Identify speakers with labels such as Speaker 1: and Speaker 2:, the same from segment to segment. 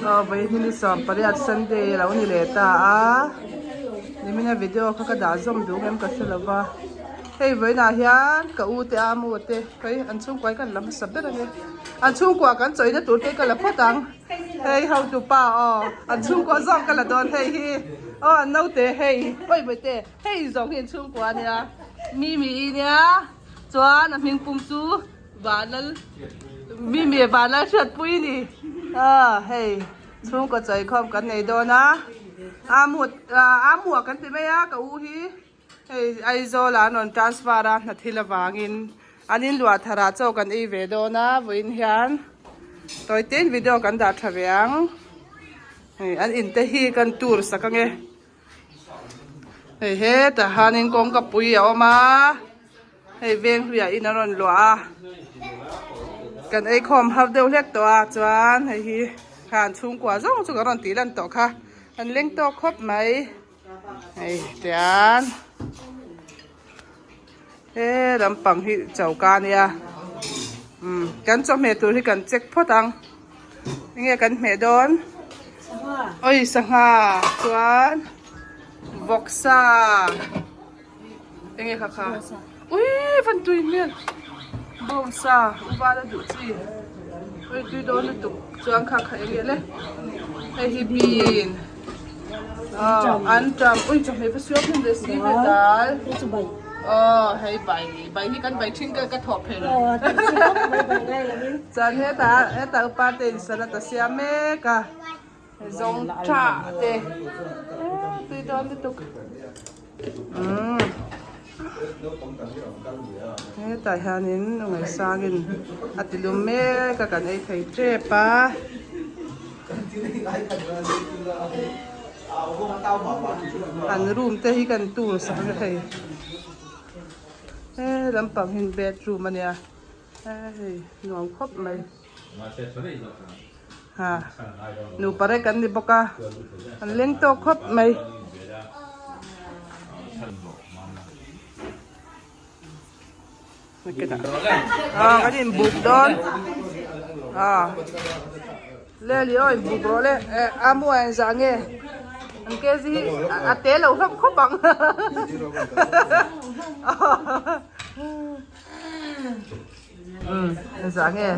Speaker 1: Aw vawiin ni 18 Sunday a lo ni leh ta a nimina video kha ka dah zawm duh em ka hre lo va hei vawiinah hian ka u te a mu te hei an chhungkua hi ka la hmasa ber ange an chhungkua kan chawina tur te ka la phawt ang hei hotu pa aw an chhungkua zawk ka la dawn hei hi aw an naute hei awi bawihte hei zawng hi an chhungkua ania mimi i nia chuan a hming pum chu Vanlal Mimi Vanlal hriatpui ni ah hei chhungkaw chawikhawm kan nei dawn a a mut a muah kan ti mai a ka u hi hei Aizawl ah an rawn transfer a hna thil avangin an inluah thar ah chaw kan ei ve dawn a vawiin hian tawi te in video kan dah tha ve ang hei an in te hi kan tour sak ange. Hei hetah hianin kawngka pui a awm a hei veng hluiah in a rawn luah a kan ei khawm har deuh hlek tawh a chuan hei hi khan chhungkua zawng chu kan rawn tih lan tawh kha an leng tawk khawp mai hei tian he lampang hi choka a nia umm kan chawhmeh tur hi kan check phawt ang. Enge kan hmeh dawn? Oi sangha chuan vawksa enge kha kha ui van tui hmel bawngsa u vala duh chi ui tui dawn lutuk chuan kha kha enge le hei hi bean an tam ui chawhmeh va suak hnem leh si ve dal aw hei bai bai hi kan bai thin ka ka thawh phei lo chuan hetah hetah upa te in salad a siam mek a zawng tha te tui dawn lutuk umm hetah hianin ngaihsangin a ti lum mek a kan ei thei tep a. An room te hi kan tur sak ang hei he lampang hi bedroom a nia hei nuam khawp mai ha nupa rek an ni bawk a an leng tawk khawp mai. Ah kan in buk dawn ah le li aw in buk rawh le eh a mu a engzah nge an kg hi a te lo hlawm khawp ang um engzah nge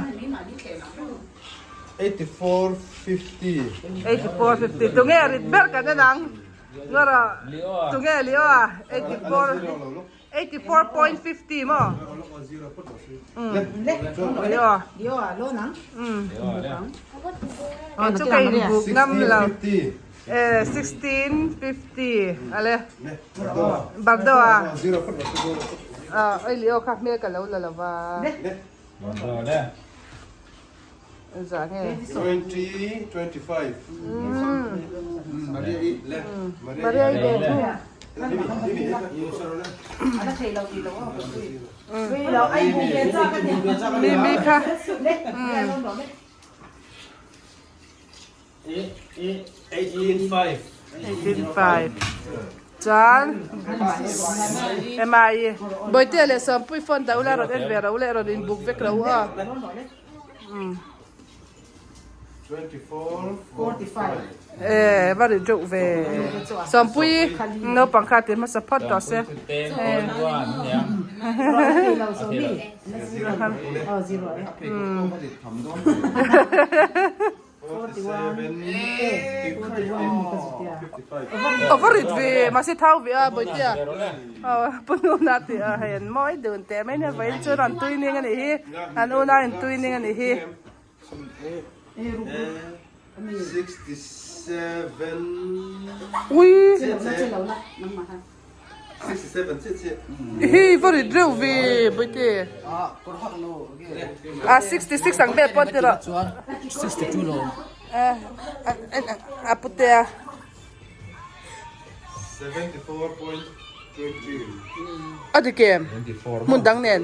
Speaker 2: 84.50
Speaker 1: 84.50 tunge rit ber kan en ang ngawrh tunge li aw a 84 84.50 maw? Aw chu ka inbuk ngam lo. Eh 16.50 ale. Bardo a. Ah oi lio kha hmel ka lo la lova. Za nge.
Speaker 2: 20 25. Maria i le.
Speaker 1: Maria i ve thung. Mi mi kha.
Speaker 2: 18.5.
Speaker 1: 18.5. Chuan Emma i Bawihtea leh Sawmpuii phone dah ula rawn en ve ro leh rawn inbuk vek ro a. Eh va ri deuh ve. Sawmpuii naupang kha ti hmasa phawt tawh se. A va rit ve mahse thau ve a Bawihtea pu Nuna tih a hei an mawi dun teh mai nia vawiin chuan an tui ning a nih hi an unau in tui ning a nih hi. Ui. Hi va rit reuh ve Bawihte. A 66 ang vel pawh an ti rawh. A putea. A dik em? Hmun dang nen.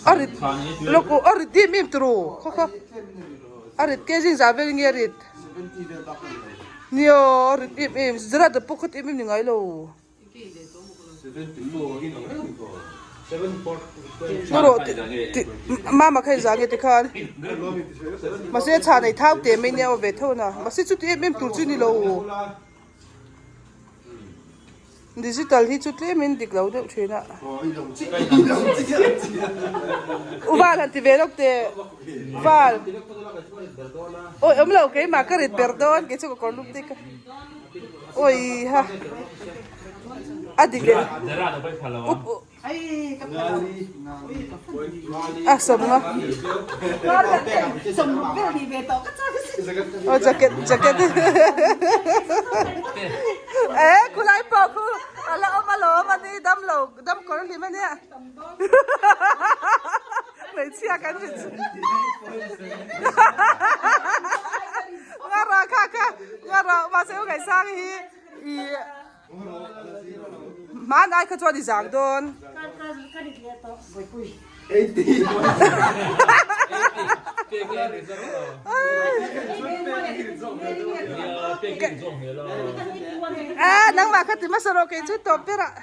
Speaker 1: A rit lawk a rit em em turu khaw khaw. A rit ke zing zah vel nge a rit. Nia a rit em em zira te pawh khat em em ni ngai lo. Rawh ti mama kha inzah nge tikhan mahse chhan ei thau teh mai nia aw ve tho na mahse chuti em em tur chu ni lo digital hi chu tlem in dik lo deuh thin a u val han ti ve lawk teh val awi awm lo keimah ka rit ber dawn kei chu ka kawr lum dik a awi ha a dik leh up a sawmnga aw jacket jacket e khulai pawh khu a la awm alawm ani damlo dam kawr hlim ania hmeichhia kan rin chu ngara kha kha ngara mahse u ngaihsang hi ih Hmanai kha chuan i zang dawn. A nangmah kha ti hmasa rawh kei chu tawp ber ah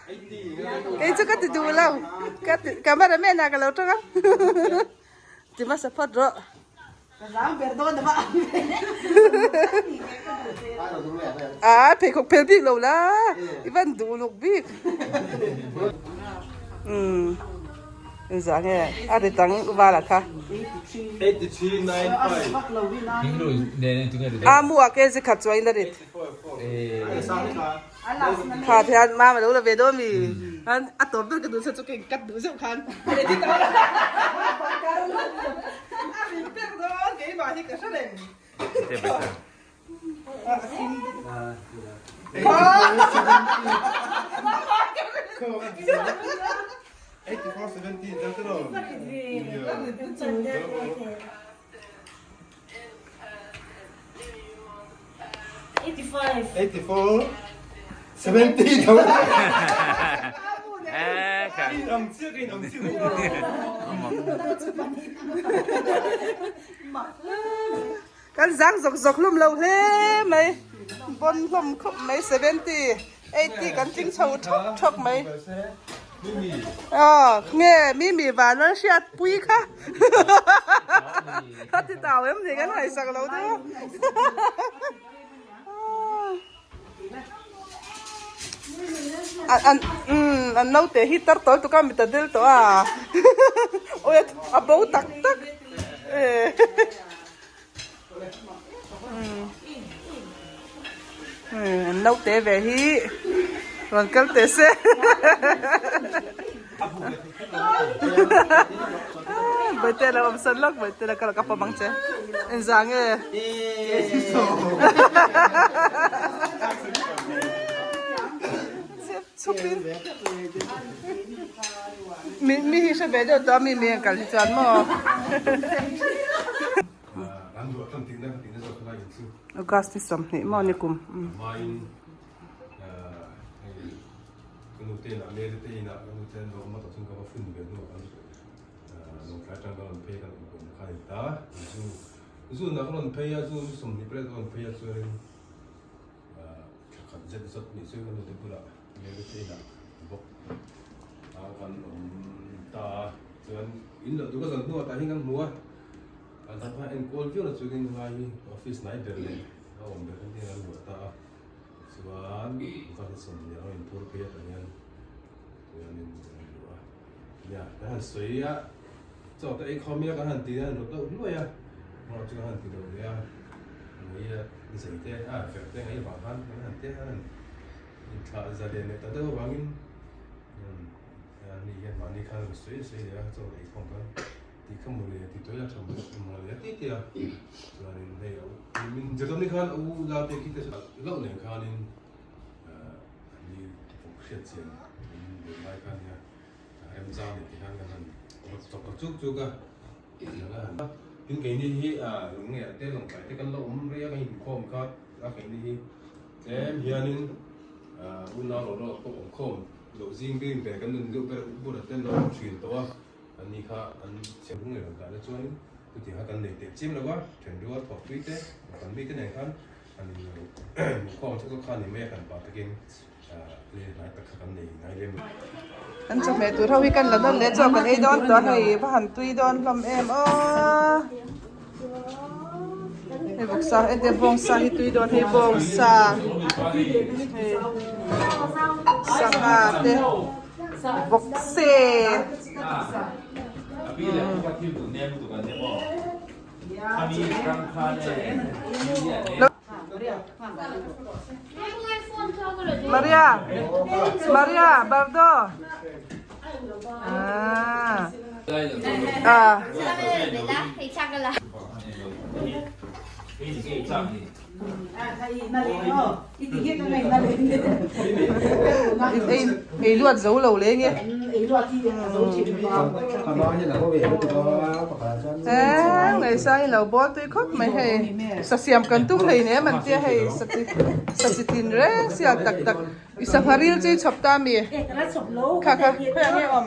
Speaker 1: kei chu ka ti duh lo ka ti cameraman ah ka lo tang a ti hmasa phawt rawh. A pheikhawk phel bik lo la i van duh luk bik umm engzah nge a ri tang vala kha a mu ah kg khat chuan in a rit kha te hian mama lo la ve dawn mi a tawp ber ka duh sa chu ka in cut duh zeuh khan a rit ber dawn keimah hi ka hre reng Kan zang zawk zawk hlawm lo hle mai bawn hlawm khawp mai 70 80 kan tling chho thawk thawk mai aw nge mimi van a hriat pui kha a ti tau em ni kan ngaihsak lo deuh a an umm an naute hi tar tawl tuk a mi ta del tawh a awi a bo tak tak e umm an naute ve hi rawn kal teh se Bawihtei a lo awm sawn lawk Bawihtei la ka lo ka pawm ang che engzah nge chhupin mi mi hi hre ve deuh tawh a mi mi an kal hi chuan maw August ni 20 maw ni kum.
Speaker 2: Ka nu te inah Mary te inah ka nu te an lo awm a tah chuan ka va fun ve hnuah khan lawngtlai atang ka rawn phei a kan awm kawm kha a ni ta. Zu zunah ka rawn phei a zu zu 20 pariat ka rawn phei a chuanin thla khat zet zawt nih chu ka nu te bulah Mary te inah bawk a kan awm ta a. Chuan in loh tur ka zawn hnuah tah hian kan hmu a, kan tan khan enkawl viau na chuanin helai hi office hnai ber leh a awm ber kan hian an luah ta a. Chuan ka hla 20 a rawn phur phei atang hian chuanin a rawn luh a nia kan han sawi a chaw te ei khawm ila kan han ti a han rawt deuh hluai a amaherawhchu chu kan han ti lo leh a ngei a zei te a fer te ngei vang khan kan han ti a han inthlah za leh leh ta deuh avangin ani hian mahni khan rawn sawi sawi leh a chaw ei khawm khan. Tih kha mawle ti tawih a tha mawle a ti ti a chuanin hei a min zirtawmni khan a u la te khi te chu loh nen khanin ni bawk hriat chian min duh lai khan nia remchang leh ti khan kan han rawt chawk ta chuk chuk a tin keini hi lung nge te lawng tlai te kan la awm rei a kan inkhawm kha a keini hi tlem hianin unau rawh rawh pawh awmkhawm loh zing bik ve kan nun deuh ber bulah te an lo awm thin tawh a. An ni kha an chhiar hung leh rawn dah na chuanin chutiang kha kan nei teh chiam lo va, thenrual thawkpui te kan mite nen khan an inhmukhawm chak zawk kha a ni mai a kan pah takin.
Speaker 1: Kan chawhmeh tur ho hi kan la nawn leh chaw kan ei dawn tawh a hei va han tui dawn hlawm em aw hei vawksa ente bawngsa hi tui dawn hei bawngsa hei sangha te vawkse Maria Maria Bardo ah ah Ei ei luat zo lo le nge. Eh ngai sai lo bawr tui khawp mai hei sa siam kan tum hlei nem an tia hei sa chi sa chi tin reng sial tak tak i sangha ril chu i chhawp ta mi kha kha khawiah nge awm.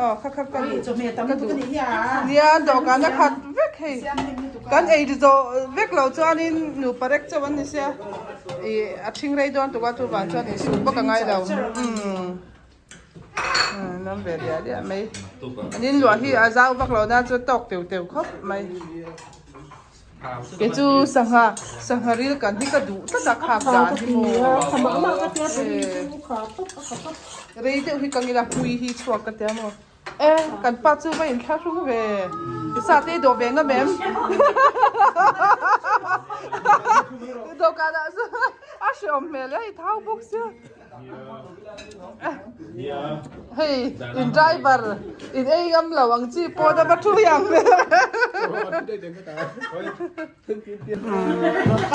Speaker 1: Aw kha kha ka duh ka duh nia dawhkan a khat vek hei kan ei zawh vek loh chuanin nupa rek chauh an ni sia ih a ṭhing rei dawn tuk a chuvang chuan insum bawk a ngai lo umm nam ve diah diah mai an inluah hi a zau vak loh nan chuan tawk teuh teuh khawp mai. Kei chu sangha sangha ril kan hi ka duh tlat a khak dan hi maw rei deuh hi ka ngil a pui hi chhuak ka tia maw e kan pa chu va inthlahrung ve sa te i dawh ve ngam em dawhkanah chuan a hreawm hmel e i thau bawk sia. Hei in driver in ei ngam lo ang chi pawh a va thu hiam ve.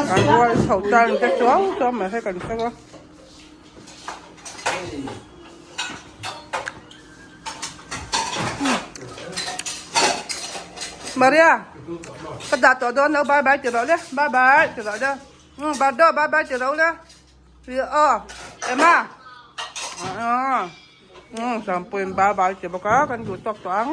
Speaker 1: Kan rual chho tan te chuau chuau mai hei kan hre a. Maria, ka dah tawh dawn lo bye bye ti rawh le bye bye ti rawh le. Bardo bye bye ti rawh le. Aw Emma aw sampuiin bye bye ti bawk a kan duh tawk tawh ang.